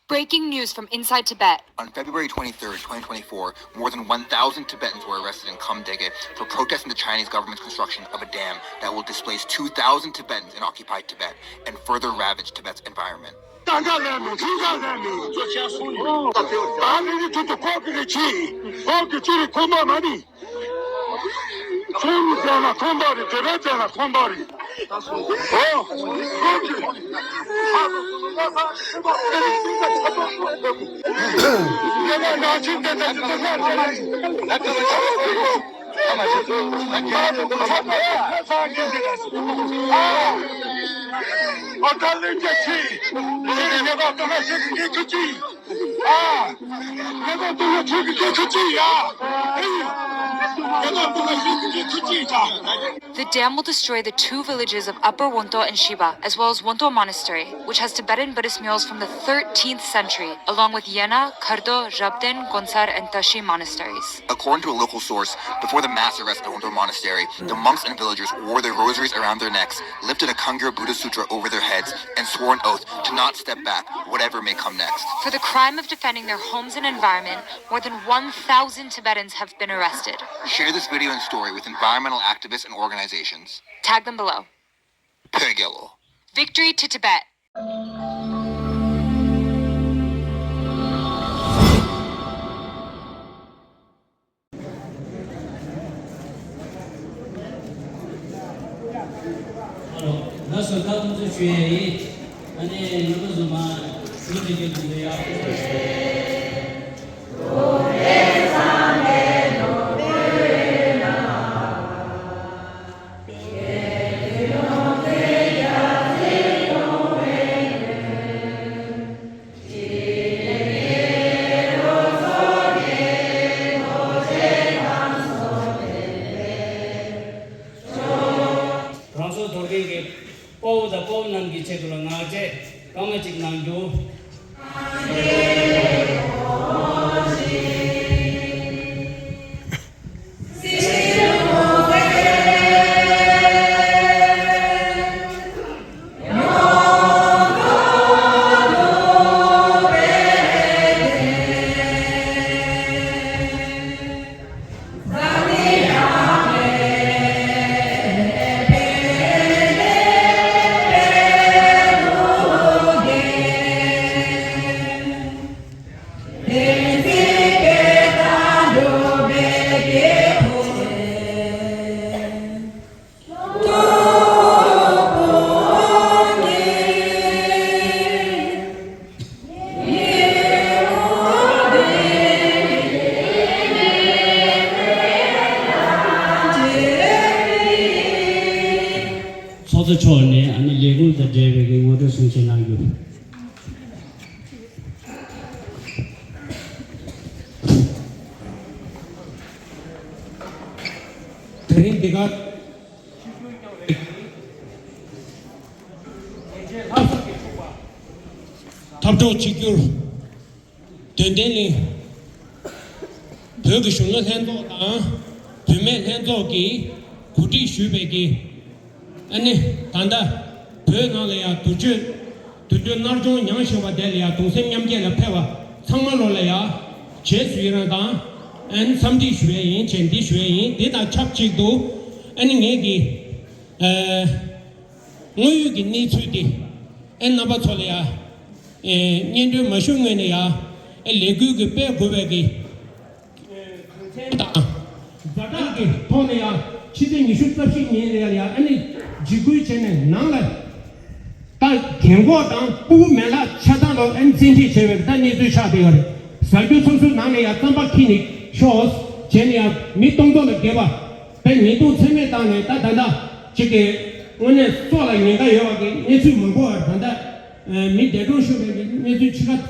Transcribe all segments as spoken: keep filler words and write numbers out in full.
Breaking news from inside Tibet. On February twenty-third, twenty twenty-four, more than one thousand Tibetans were arrested in Khamdege for protesting the Chinese government's construction of a dam that will displace two thousand Tibetans in occupied Tibet and further ravage Tibet's environment. ད་ལྟ་ལས་མི་ཚུགས་ཀ་ལས་མི། ད་ལས་ནི་ཐུག་ཏུ་ཁོག་གི་རེ་ཆི། ཁོག་གི་ཅི་རེ་ཁོ་མ་མ་ནི། ཁོང་ནི་ཅན་ལ་ཁོང་པ་རེད། དེ་རེད་ཅན་ལ་ཁོང་པ་རེད། ཨོ། ཁོང་གི། ཡ་ན་ན་ཅི་དེ་དེ་དེ་དེ་དེ། The dam will destroy the two villages of Upper Wonto and Shiba, as well as Wonto Monastery, which has Tibetan Buddhist murals from the thirteenth century, along with Yena, Khardo, Rabden, Gonsar, and Tashi monasteries. According to a local source, before the mass arrest at Wonto Monastery, the monks and villagers wore their rosaries around their necks, lifted a Kangyur Buddha Sutra over their heads, and swore an oath to not step back, whatever may come next. For the crime of defending their homes and environment, more than one thousand Tibetans have been arrested. Share this video and story with environmental activists and organizations. Tag them below. Pegelo. Victory to Tibet! ལགས་སོ། ད་ཐུགས་རྗེ་ཆེ་ཞུ་ཡས་ཡིན། ཨ་ནི་རྣམ་པ་ཚོ་མ་ཞུ་བྱེད་ཀྱི་དུས་ལ་ཡག་པོ་ཞུ། རང་སྲོག་དོར་མཁན་གྱི་དཔའ་བོ་དང་དཔའ་བོ་རྣམས་ཀྱི་ཆེད་དུ་ལ་ངག་བཅད་སྐར་མ་གཅིག་གནང་རྒྱུ། ཚོགས་གཙོ་མཆོག་ནས་ཨ་ནི་ལས་འགུལ་དང་འབྲེལ་བའི་གི་ངོ་སྤྲོད་གསུང་བཤད་གནང་རྒྱུ། དེ་རིང་འདི་གར་འཐབ་གྲོགས་གཅིག་གྱུར། དོན་ལྡན་གླིང་བོད་ཀྱི་གཞོན་ནུ་ལྷན་ཚོགས་དང་བུད་མེད་ལྷན་ཚོགས་ཀྱིས་གོ་སྒྲིག་ཞུས་པའི་གི་ཨ་ནི་ད་ལྟ་བོད་ནང་ལ་ཡང་དུས་ཆེན་དུས་ཆེན་གནར་གཅུང་མྱངས་བཞིན་པ་དེ་ལ་ཡང་གདུང་སེམས་མཉམ་སྐྱེད་ལ་ཕེབས་པ་ཚང་མ་ལོ་ལ་ཡང་རྗེས་སུ་ཡི་རང་དང་ཨ་ནི་འཚམས་འདྲི་ཞུ་ཡས་ཡིན། བྱས་འདི་ཞུ་ཡས་ཡིན། འདི་དང་ཆབས་ཅིག་ཏུ་ཨ་ནི་ངེད་ཀྱི་ཨ། དངོས་ཡོད་ཀྱི་གནས་ཚུལ་དེ་ཨེ་རྣམ་པ་ཚོ་ལ་ཡ་ཨེ་སྙན་སྒྲོན་མ་ཞུ་སྔོན་ནས་ཡ་ཨེ་ལས་འགུལ་གྱི་སྤེལ་དགོས་པའི་གི་དང་། ཛ་དྲག་གི་ཐོག་ནས་ཡ་ཕྱི་ཚེས་ཉི་ཤུ་རྩ་བཞི་ཉིན་ལ་ཡ་ཨ་ནི་འཇིགས་སྐུལ་བྱས་ནས་ནང་ལ་ད་རྒན་གོག་དང་ཕྲུ་གུ་མེ་ལྷ་ཆ་ཚང་ལ་ཨ་ནི་བཙན་ཁྲིད་བྱས་པའི་ད་གནས་ཚུལ་ཆགས་བསྡད་ཡོད་རེད། ཟ་རྒྱུ་ཚོ་སོ་སོའི་ནང་ནས་ཡ་རྩམ་པ་ཁྱེར་ནས་ཤོག་བྱས་ནས་ཡ་མི་སྟོང་ཕྲག་ལ་བརྒལ་བ། ད་ཉེས་རྡུང་ཚད་མེད་བཏང་ནས་ད་ད་ལྟ་ཅིག་གི་དངོས་གནས་སྲོག་ལ་ཉེན་ཁ་ཡོད་པ་གི་གནས་ཚུལ་མང་པོ་བར་ད་ལྟ་མི་འདས་གྲོངས་ཤོར་བའི་གནས་ཚུལ་ཕྱི་ཁ་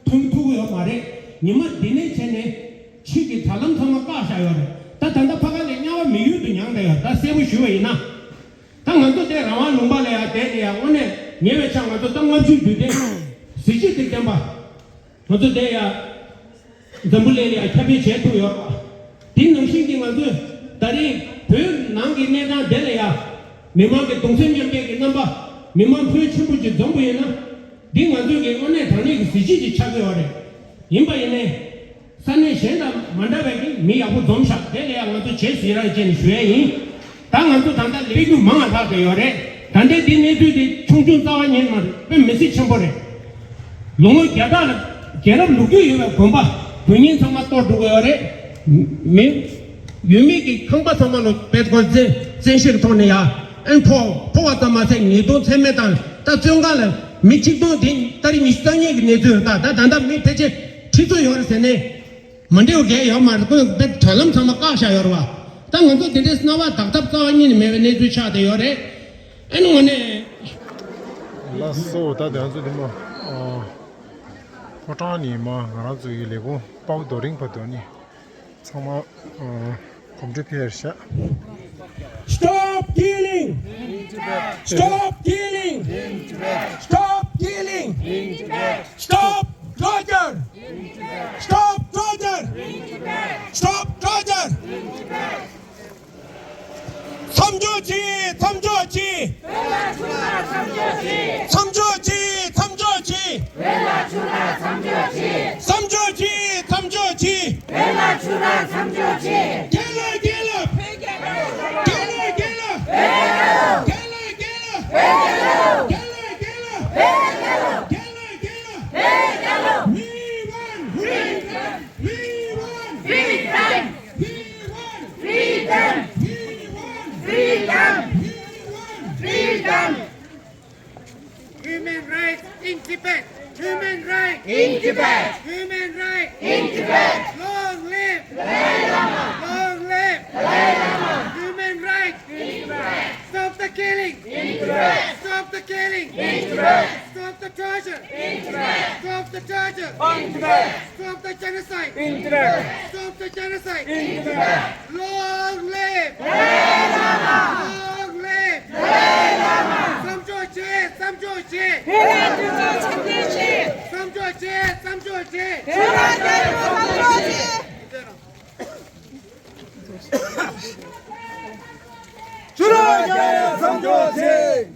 ཐོན་ཐུབ་ཀྱི་ཡོད་མ་རེད། ཉི་མ་འདི་ནས་བྱས་ནས་ཕྱི་གི་དྲ་ལམ་ཚང་མ་བཀག་བཞག་ཡོད་རེད། ད་ད་ལྟ་ཕ་ག་ལས་དམྱལ་བ་མི་ཡུལ་དུ་མྱངས་བསྡད་ཡོད། ད་གསལ་པོ་ཞུ་བ་ཡིན་ན། ད་ང་ཚོ་དེ་རང་དབང་ལུང་པ་ལ་ཡང་བསྡད་ནས་ཡང་དངོས་གནས་ཉེ་བའི་ཆར་ང་ཚོ་ད་ལྔ་བཅུའི་དུས་དེ་གཟི་བརྗིད་དེ་ལྡན་པ། ང་ཚོ་དེ་ཡ་འཛམ་བུ་གླིང་ལ་ཡ་ཁྱབ་སྤེལ་བྱེད་ཐུབ་ཡོད་རེད་པ། དེ་ནང་བཞིན་གྱི་ང་ཚོས་ད་རེས་བོད་ནང་གི་གནས་སྟངས་དེ་ལ་ཡ་མི་མང་གི་གདུང་སེམས་མཉམ་སྐྱེད་ཀྱི་རྣམ་པ་མི་མང་ཕོན་ཆེན་པོ་ཅིག་འཛོམས་པ་ཡིན་ན། འདི་ང་ཚོའི་གི་དངོས་གནས་དྲང་གནས་ཀྱི་གཟི་བརྗིད་ཅིག་ཆགས་ཀྱི་ཡོད་རེད། ཡིན་པ་ཡིན་ནའི། ས་གནས་གཞན་དང་མ་འདྲ་བའི་གི་མི་ཡག་པོ་འཛོམས་ཤག་དེ་ལ་ཡང་ང་ཚོ་རྗེས་སུ་ཡི་རང་བྱས་ནས་ཞུ་ཡ་ཡིན། ད་ང་ཚོ་ད་ལྟ་ལས་རྒྱུ་མང་ང་ལྷག་བསྡད་ཡོད་རེད། ད་ལྟའི་འདི་གནས་ཚུལ་འདི་ཆུང་ཆུང་རྩ་བ་ཉིད་མ་རེད། དཔེ་མི་སྲིད་ཆེན་པོ་རེད། ལོ་ངོ་བརྒྱ་ཕྲག་ལ་རྒྱལ་རབས་ལོ་རྒྱུས་ཡོད་པའི་དགོན་པ་དོན་སྙིང་ཚང་མ་གཏོར་འགྲོ་གི་ཡོད་རེད། མི་ཡུལ་མི་གི་ཁང་པ་ཚང་མ་ལ་དཔེ་སྐོར་བཙན་བཙན་ཤེད་ཐོག་ནས་ཡ་ཨན་ཕོག་ཕོག་པ་ཙམ་མ་ཟད་ཉིས་སྟོང་ཚད་མེད་དང་ད་བཙོན་ཁང་ལ་མི་ཆིག་སྟོང་དེ་ཏ་རིག་ཉི་ཤུ་རྩ་གཉིས་ཀྱི་གནས་ཚུལ་རེད། ད་ད་ད་ལྟ་མི་ཕལ་ཆེར་ཁྲི་ཚོ་ཡོད་རེད་ཟེར་ནས། མ་འདྲེའུ་རྒྱལ་ཡོད་མ་རེད། ཁོས་དཔེ་དྲ་ལམ་ཚང་མ་བཀག་བཞག་ཡོད་རེད་བ། ད་ང་ཚོ་དེ་འདྲའི་སྣང་བ་དག་ཐབས་རྩ་བ་ཉིད་ནས་མེད་པའི་གནས་ཚུལ་ཆགས་བསྡད་ཡོད་རེད། ཨ་ནི་དངོས་གནས། ལགས་སོ། ད་དེ་ང་ཚོ་དེ་མ་ཨ་ཕོ་བྲང་ནས་མ་ང་རང་ཚོ་ཡི་ལས་ཁུངས་དཔའ་བོ་རྡོ་རིང་བར་དུ་ནི་ཚང་མ་ཨ་གོམ་བགྲོད་ཕེབས་ཤག Stop killing! Stop killing! Stop killing! Stop torture! Stop torture! Stop torture! མཚམས་འཇོག་གྱིས། མཚམས་འཇོག་གྱིས། མཚམས་འཇོག་གྱིས། མཚམས་འཇོག་གྱིས། མཚམས་འཇོག་གྱིས། མཚམས་འཇོག་གྱིས། རྒྱལ་ལ་རྒྱལ་ལ། རྒྱལ་ལ་རྒྱལ་ལ། རྒྱལ་ལ་རྒྱལ་ལ། རྒྱལ་ལ་རྒྱལ་ལ། རྒྱལ་ལ་རྒྱལ་ལ། རྒྱལ་ལ་རྒྱལ་ལ། རྒྱལ་ལ་རྒྱལ་ལ། རྒྱལ་ལ་རྒྱལ་ལ། We want freedom! We want freedom! We want freedom! We want freedom! We want freedom! We want freedom! Human rights in Tibet! Human rights in Tibet! Human rights in Tibet! Long live Dalai Lama! Long live Dalai Lama! Human rights in Tibet! Stop the killing! In Tibet! Stop the killing! In Tibet! Stop the torture! In Tibet! Stop the torture! In Tibet! Stop the genocide! In Tibet! Stop the genocide! In Tibet! Long live! Long live! བསམ་བརྗོད་བྱེད། བསམ་བརྗོད་བྱེད། བསམ་བརྗོད་བྱེད། བསམ་བརྗོད་བྱེད། བསམ་བརྗོད་བྱེད། ཕྱི་ལོགས་རྒྱལ་བསམ་བརྗོད་བྱེད།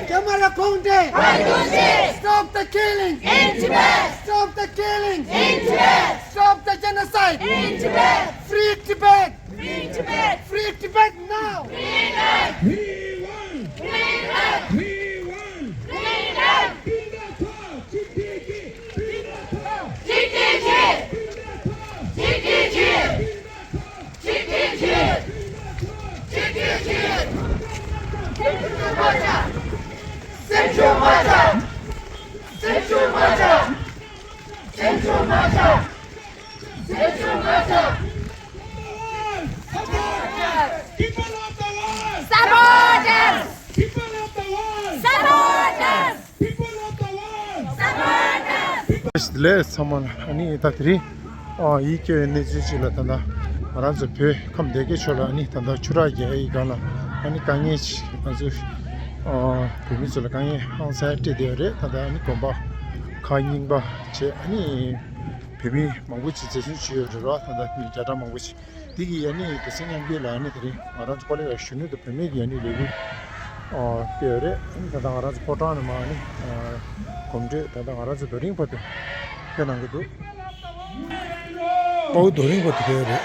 ཀེ་མ་ར་ཁོང་ཏེ། Stop the killing! In Tibet! Stop the killing! In Tibet! Stop the genocide! In Tibet! Free Tibet! Free Tibet! Free Tibet now! Free Tibet! We want! We want! We want! We want! སྤུན་ཟླ་ཚོ། གཅིག་སྒྲིལ་གྱིས། སྤུན་ཟླ་ཚོ། གཅིག་སྒྲིལ་གྱིས། སྤུན་ཟླ་ཚོ། གཅིག་སྒྲིལ་གྱིས། སྤུན་ཟླ་ཚོ། གཅིག་སྒྲིལ་གྱིས། སེམས་ཤུགས་མ་ཆག་སེམས་ཤུགས་མ་ཆག་སེམས་ཤུགས་མ་ཆག་སེམས་ཤུགས་མ་ཆག་སེམས་ཤུགས་མ་ཆག People of the world! Supporters! People of the world! Supporters! People of the world! Supporters! དེ་ལས་ཚང་མ་ལ་ཨ་ནི་ད་དེ་རིང་ཨ་ཡིད་སྐྱོ་བའི་གནས་ཚུལ་ཅིག་ལ་ད་ལྟ་ང་རང་ཚོ་བོད་ཁམས་སྡེ་དགེ་ཕྱོགས་ལ་ཨ་ནི་ད་ལྟ་ཆུ་རགས་རྒྱག་ཡི་སྒང་ལ་ཨ་ནི་དཀའ་ངལ་ཅིག་ང་ཚོ་ཨ་བོད་མི་ཚོ་ལ་དཀའ་ངལ་ཧང་སང་སྤྲད་བསྡད་ཡོད་རེད། ད་ལྟ་ཨ་ནི་དགོན་པ་ཁག་རྙིང་པ་བྱས་ཨ་ནི་བོད་མི་མང་པོ་ཅིག་འཛིན་བཟུང་བྱས་ཡོད་རེད་བ། ད་ལྟ་མི་བརྒྱ་ཕྲག་མང་པོ་ཅིག་འདི་གི་ཡ་ནི་དེ་སྲིད་མཉམ་འབྲེལ་ལ་ནི་དེ་རིང་ང་རང་ཚོ་ཀོ་ལི་ཡ་གཞོན་ནུ་དང་བུད་མེད་ཀྱི་ཡ་ནི་ལས་འགུལ་ཨ་སྤེལ་ཡོད་རེད། ཨ་ནི་ད་ལྟ་ང་རང་ཚོ་ཕོ་བྲང་ནས་མར་ནི་ཨ་གོམ་བགྲོད་ད་ལྟ་ང་རང་ཚོ་རྡོ་རིང་བར་དུ་ཕེབས་གནང་གི་འདུག་དཔའ་བོ་རྡོ་རིང་བར་དུ་ཕེབས་ཡོད་རེད།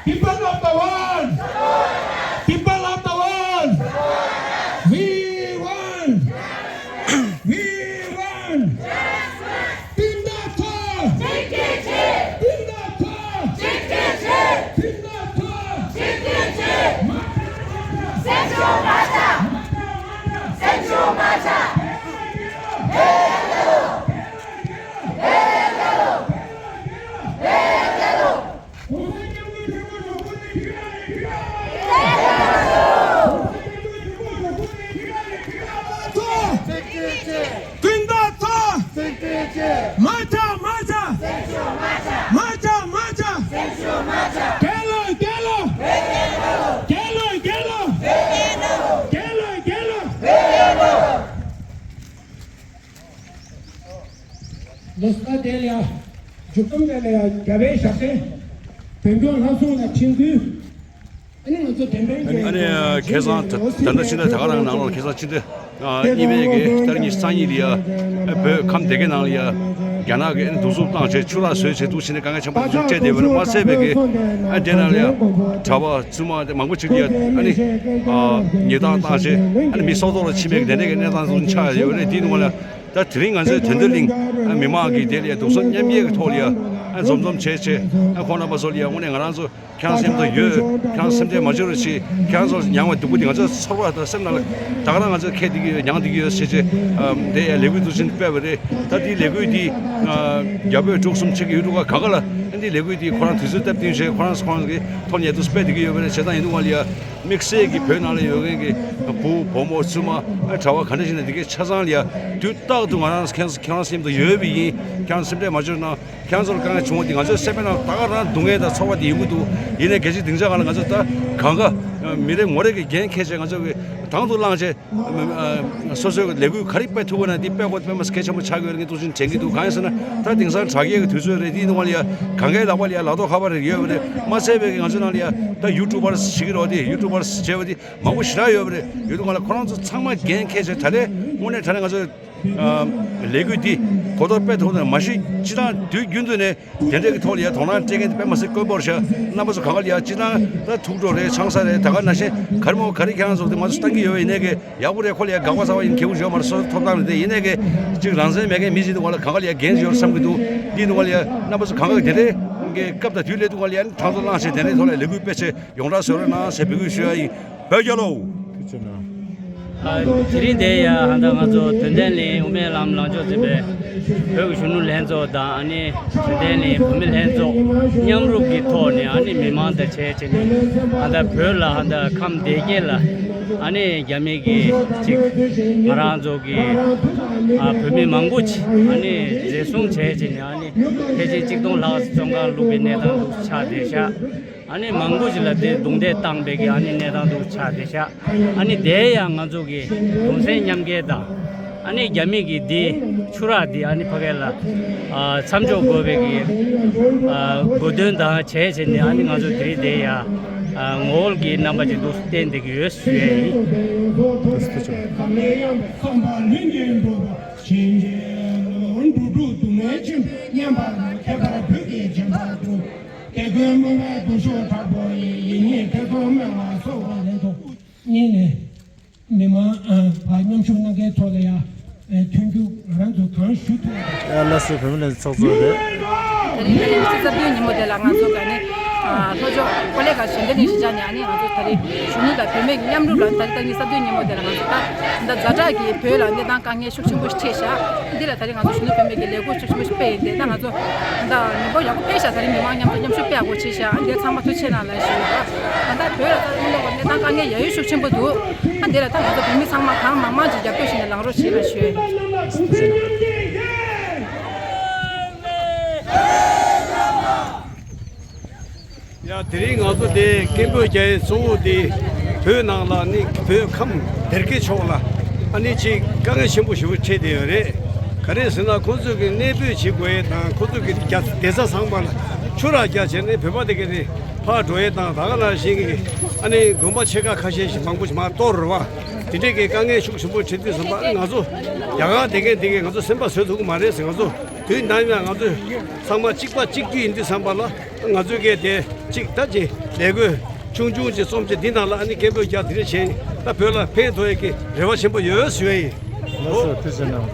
People of the world! People of the world! We want! We want! Pinda Tho! Pinda Tho! སྐུན་བདག་ཚོ། སེམས་ཁྲལ་ཆེ། མ་ཆག་མ་ཆག་སེམས་ཤུགས་མ་ཆག་མ་ཆག་མ་ཆག་སེམས་ཤུགས་མ་ཆག་རྒྱལ་ལོ། རྒྱལ་ལོ། རྒྱལ་ལོ། རྒྱལ་ལོ། རྒྱལ་ལོ། རྒྱལ་ལོ། རྒྱལ་ལོ། ལོ་གསར་དེ་ལ་ཡ། མཇུག་སྡོམ་དེ་ལ་ཡ། རྒྱལ་བའི་ཞབས་བརྟན། བོད་སྐྱོང་ལྷ་སྲུང་ལ་ཆིང་དུས། ཨ་ནི་ང་ཚོ་དེ་འདྲའི་ཨ་ནི་ཨ་ནི་ཁ་སང་ད་ལྟ་ཕྱི་ཟླ་ད་ག་རང་ནང་ལོགས་ཁ་སང་ཕྱི་ཟླ་ཨ་གཉིས་པའི་གི་ཏ་རིག་ཉི་ཤུ་རྩ་གཉིས་ལ་ཡ། ཨ་བོད་ཁམས་སྡེ་དགེ་ནང་ལ་ཡ། རྒྱ་ནག་གི་ཨ་ནི་གདུག་རྩུབ་བཏང་བྱས་ཆུ་རགས་བཟོས་བྱས་འདུག་ཕྱིན་ནས་དཀའ་ངལ་ཆེན་པོ་འདུག་སྤྲད་བསྡད་པ་རེད། མ་ཚད་པའི་གི་ཨ་དེ་ནང་ལ་ཡ། གྲྭ་པ་བཙུན་མ་དེ་མང་པོ་ཅིག་ལ་ཡ་ཨ་ནི་ཨ་ཉེས་རྡུང་བཏང་བྱས་ཨ་ནི་མི་སྲོག་ཐོག་ལ་ཕྱིན་པའི་གི་དེ་འདྲའི་གི་གནས་སྟངས་འདུག་ཆགས་ཡོད་རེད། དེའི་ནང་ལ་ཡ། ད་དེ་རིང་ང་ཚོའི་དོན་ལྡན་གླིང་ཨ་མི་མང་གི་དེ་ལ་ཡ་གདུང་སེམས་མཉམ་སྐྱེད་ཀྱི་ཐོག་ལ་ཡ་ཨ་འཛོམས་འཛོམས་བྱས་བྱས་ཨ་ཁོང་རྣམ་པ་ཚོ་ལ་ཡ་དངོས་གནས་ང་རང་ཚོ་ཁྱེད་རང་སེམས་ཐག་ཡོད། ཁྱེད་རང་སེམས་ཁྲལ་མ་བྱེད་རོགས་བྱེད། ཁྱེད་རང་ཚོ་མྱངས་པའི་སྡུག་པོ་འདི་ང་ཚོའི་ཚོར་བ་དང་སེམས་ནང་ལ་ད་ག་རང་ང་ཚོས་ཁྱེར་བསྡད་ཀྱི་ཡོད། མྱངས་བསྡད་ཀྱི་ཡོད་ཟེར་བྱས་ཨ་དེ་ཡ་ལས་འགུལ་འདུག་ཕྱིན་སྤེལ་བ་རེད། ད་དེའི་ལས་འགུལ་འདི་ཨ་རྒྱ་བོད་འབྲུག་གསུམ་ཆེད་ཀྱི་ཡུལ་གྲུ་ཁག་གང་ག་ལ་ཨ་འདི་ལས་འགུལ་འདི་ཁོ་རང་དུས་ཚོད་སྟབས་བསྟུན་བྱས་ཁོ་རང་ཁོ་རང་གི་ཐོག་ནས་འདུག་སྤེལ་བསྡད་ཀྱི་ཡོད་པ་རེད། བྱས་ཙང་ཡིན་དུས་ང་ལ་ཡ་དམིགས་བསལ་གྱི་བོད་ནང་ལ་ཡོད་མཁན་གྱི་བུ་བུ་མོ་བཙུན་མ་ཨ་གྲྭ་པ་ག་འདྲ་ཞིག་ན་འདི་གའི་ཆ་ཚང་ལ་ཡ་དུས་རྟག་ཏུ་ང་རང་ཁྱེད་ཁྱེད་རང་སེམས་ཐག་ཡོད་པ་ཡིན། ཁྱེད་རང་སེམས་ཁྲལ་མ་བྱེད་གནང་། ཁྱེད་ཚོར་དཀའ་ངལ་བྱུང་བ་འདི་ང་ཚོའི་སེམས་པའི་ནང་ད་ག་རང་སྡུག་བསྔལ་དང་ཚོར་བ་འདི་ཡོང་གི་འདུག་ཡིན་ནའི་གལ་སྲིད་སྡིངས་ཆ་སྒང་ལ་ང་ཚོ་ད་གང་ག་མི་རེ་ངོ་རེ་གི་འགན་འཁྱེར་བྱས་ང་ཚོ་གི་དང་དུ་བླངས་བྱས་སོ་སོའི་ལས་འགུལ་ག་རེ་སྤེལ་ཐུབ་དགོས་ན་འདི་སྤེལ་དགོས་དཔེ་མ་སྲིད་གལ་ཆེན་པོ་ཆགས་ཀྱི་ཡོད་རེད། ངས་ཏོག་ཙམ་དྲན་གྱི་འདུག་གང་ཡིན་ཟེར་ན་ད་དེང་སང་དྲ་རྒྱའི་གི་དུས་ཚོད་རེད། འདིའི་ནང་ལ་ཡ་གང་གའི་ལག་པ་ལ་ཡ་ལག་ཐོག་ཁ་པར་རེ་ཡོད་པ་རེད། མ་ཚད་པའི་གི་ང་ཚོའི་ནང་ལ་ཡ་ད་ཡུ་ཊུབ་པར་ཞིག་གི་རོགས་དེ་ཡུ་ཊུབ་པར་བྱས་པ་དེ་མང་པོ་ཞེ་དྲག་ཡོད་པ་རེད། ཡོད་དུས་ང་ལ་ཁོ་རང་ཚོ་ཚང་མ་འགན་འཁྱེར་བྱས་ད་ལས་དངོས་གནས་དྲང་གནས་ང་ཚོ་ལས་འགུལ་འདི་གོ་རྟོགས་སྤེལ་ཐུབ་ན་མ་གཞི་སྤྱི་བཏང་དུས་རྒྱུན་དུ་ནས་དེ་འདྲའི་གི་ཐོག་ལ་ཡ་དོ་སྣང་སྤྲད་མཁན་དེ་དཔེ་མ་སྲིད་དཀོན་པོ་རེད་ཤག་རྣམ་པ་ཚོ་གང་ག་ལ་ཡ་སྤྱི་བཏང་ད་ཐུགས་སྤྲོ་རེད། ཆང་ས་རེད། ད་ག་ནང་བཞིན་ག་རེ་མོ་ག་རེ་ཁྱེད་རང་ཚོ་དེ་ང་ཚོ་བཏང་གི་ཡོད་པ་ཡིན་ནའི་གི་ཡག་པོ་རེད། ཁོ་ལ་ཡ་དགག་པ་ཟ་བ་ཡིན་གལ་པོ་ཡོད་མ་རེད། སོ་སོ་ཐོབ་ཐང་རེད་དེ། ཡིན་ནའི་གི་ཅིག་རང་བཙན་མེད་མཁན་མི་ཞིག་འདུག་ག་ལ་གང་ག་ལ་ཡ་འགན་ཞིག་ཡོད་བསམ་གི་འདུག་འདི་འདུག་ག་ལ་ཡ་རྣམ་པ་ཚོ་གང་ག་གི་དེ་འདྲའི་གི་སྐབས་དང་དུས་སླེབས་འདུག་ག་ལ་ཡ་ནི་དྲང་ཚོ་བླངས་བྱས་དེ་འདྲའི་ཐོག་ལ་ཡ་ལས་འགུལ་སྤེལ་བྱས་ཡོངས་གྲགས་བཟོ་རོགས་གནང་ཞེས་འབོད་སྐུལ་ཞུ་ཡ་ཡིན། བོད་རྒྱལ་ལོ། ཐུགས་རྗེ་གནང་། ཨ། དེ་རིང་འདིར་ཡ་ཧ་ད་ང་ཚོ་དོན་ལྡན་གླིང་དབུ་མའི་ལམ་ལངས་ཕྱོགས་འཛིན་པའི་བོད་ཀྱི་གཞོན་ནུ་ལྷན་ཚོགས་དང་། ཨ་ནི་དོན་ལྡན་གླིང་བུད་མེད་ལྷན་ཚོགས་མཉམ་རུབ་ཀྱི་ཐོག་ནས། ཨ་ནི་མི་མང་དང་བྱས་བྱས་ནས་ཧ་ད་བོད་ལ་ཧ་ད་ཁམས་སྡེ་དགེ་ལ་ཨ་ནི་རྒྱ་མི་གིས་ཅིག་ང་རང་ཚོ་གི་ཨ་བོད་མི་མང་པོ་ཅིག་ཨ་ནི་འཛིན་བཟུང་བྱས་བྱས་ནས་ཨ་ནི་ཕལ་ཆེར་གཅིག་སྟོང་ལྷག་བཙོན་ཁང་བླུགས་པའི་གནས་སྟངས་འདུག་ཆགས་བསྡད་ཤག་ཨ་ནི་མང་པོ་ཞིག་ལ་དེ་རྡུང་རྡེག་བཏང་བའི་གི་ཨ་ནི་གནས་སྟངས་འདུག་ཆགས་བསྡད་ཤག་ཨ་ནི་དེ་ཡང་ང་ཚོ་གི་གདུང་སེམས་མཉམ་སྐྱེད་དང་། ཨ་ནི་རྒྱ་མི་གི་དེ་ཆུ་རགས་དེ་ཨ་ནི་ཕ་གི་ལ་ཨ་མཚམས་འཇོག་དགོས་པའི་གི་ཨ་དགོས་འདུན་དང་བྱས་བྱས་ནས། ཨ་ནི་ང་ཚོ་དེ་རིང་དེ་ཡང་ཨ་ངོ་རྒོལ་གྱི་རྣམ་པ་ཅིག་འདུག་བསྟན་བསྡད་ཀྱི་ཡོད་ཞུ་ཡས་ཡིན། ཆེན་གྱི་འགྲོ་དྲུག་སྡུག་བསྔལ་ཆེན་པོས་ཉེན་པར་ཁྱད་པར་བོད་ཀྱི་བྱེ་བྲག་ཏུ། དེ་ཀུན་སྨྲ་བའི་སྡུག་ཤོས་དྲག་པོ་ཡི། ཡིད་གཉིས་ཐེ་ཚོམ་སྨྲ་བ་སོགས་པ་ལས་ཐོག་གཉིས་ནས་མི་མང་ཨ་བར་མཉམ་ཞུགས་གནང་མཁན་ཚོ་ལ་ཡང་མཐུན་འགྱུར་ང་རང་ཚོ་གང་ཞུ་ཐུབ་པ། ཡ་ལགས་སོ། བུད་མེད་ལྷན་ཚོགས་ཚོགས་རེད། དེ་རིང་ཕྱི་ཚེས་སོ་བདུན་ཉིན་མོ་དེ་ལ་ང་ཚོ་ག་ནི་ཨ་ལྷོ་ཕྱོགས་ཀོ་ལེ་གྷལ་གཞན་དོན་གླིང་གཞིས་ཆགས་ནས། ཨ་ནི་ང་ཚོ་ད་རེས་གཞོན་ནུ་དང་བུད་མེད་ཀྱི་མཉམ་རུབ་ལ་ད་རེས་ད་ཉིན་སོ་བདུན་ཉིན་མོ་དེ་ལ་ང་ཚོ་ད་ད་ཛ་དྲག་གི་བོད་ལ་གནས་སྟངས་དཀའ་ངལ་ཤུགས་ཆེན་པོ་ཞིག་འཕྲད་ཤག་འདི་ལ་ད་རེས་ང་ཚོ་གཞོན་ནུ་བུད་མེད་ཀྱི་ལས་འགུལ་ཤུགས་ཆེན་པོ་ཞིག་སྤེལ་ཡིན་ཏེ། ད་ང་ཚོ་ད་མི་འབོར་ཡག་པོ་འཕེལ་ཤག་ད་རེས་མི་མང་མཉམ་དུ་མཉམ་ཞུགས་སྤེལ་ཡག་པོ་བྱས་ཤག་འདི་ཚང་མ་ཐུགས་རྗེ་གནང་ལ་ཞུ་ཡོད། ད་ལྟ་བོད་ལ་ད་དངོས་གནས་གནས་སྟངས་དཀའ་ངལ་ཡ་ཡོད་ཤུགས་ཆེན་པོ་འདུག་ཨ་འདི་ལ་ད་ང་ཚོ་བོད་མི་ཚང་མ་གང་མང་མང་ཅིག་རྒྱབ་སྐྱོར་ཞུས་ནས་ལངས་རོགས་བྱེད་ལ་ཞུ་ཡོད། ཡ། དེ་རིང་ང་ཚོ་དེ་སྐད་འབོད་རྒྱག་ཡས་གཙོ་བོ་དེ་བོད་ནང་ལ་ནི་བོད་ཁམས་སྡེ་དགེ་ཕྱོགས་ལ་ཨ་ནི་ཅིག་དཀའ་ངལ་ཆེན་པོ་ཞེ་པོ་འཕྲད་བསྡད་ཡོད་རེད། ག་རེ་ཟེར་ན་ཁོ་ཚོས་ཀྱི་གནས་སྤོས་བྱེད་དགོས་ཡས་དང་། ཁོ་ཚོས་ཀྱི་རྒྱ་སྡོད་ས་ཚང་མ་ལ་ཆུ་རགས་རྒྱག་བྱས་ནས་བོད་པ་དེ་ག་ནས་ཕར་འགྲོ་ཡས་དང་། ད་ག་ནང་བཞིན་གྱི་ཨ་ནི་དགོན་པ་ཆེ་ཁག་ཁ་ཤས་ཤིག་མང་པོ་ཞིག་མར་གཏོར་རེད་བ། དེ་འདྲས་ཀྱི་དཀའ་ངལ་ཤུགས་ཆེན་པོ་འཕྲད་དུས་ཙམ་པ་ང་ཚོ་རྒྱ་གར་སྡོད་མཁན་དེ་གས་ང་ཚོ་སེམས་པ་བཟོད་ཐུབ་ཀྱི་མ་རེད་ཟེར། ང་ཚོ་དུས་ནམ་ཡང་ང་ཚོ་ཚང་མ་གཅིག་པ་གཅིག་གྱུར་ཡིན་དུས་ཙམ་པ་ལ་ང་ཚོའི་གས་དེ་གཅིག་ད་ཅིག་ལས་འགུལ་ཆུང་ཆུང་ཅིག་རྩོམ་བྱས་འདི་ནང་ལ་ཨ་ནི་སྐད་འབོད་རྒྱག་དེ་འདྲ་བྱས་ད་བོད་ལ་ཕན་ཐོགས་ཡས་ཀྱི་རེ་བ་ཆེན་པོ་ཡོད་ཞུ་ཡས་ཡིན། ལགས་སོ། ཐུགས་རྗེ་གནང་།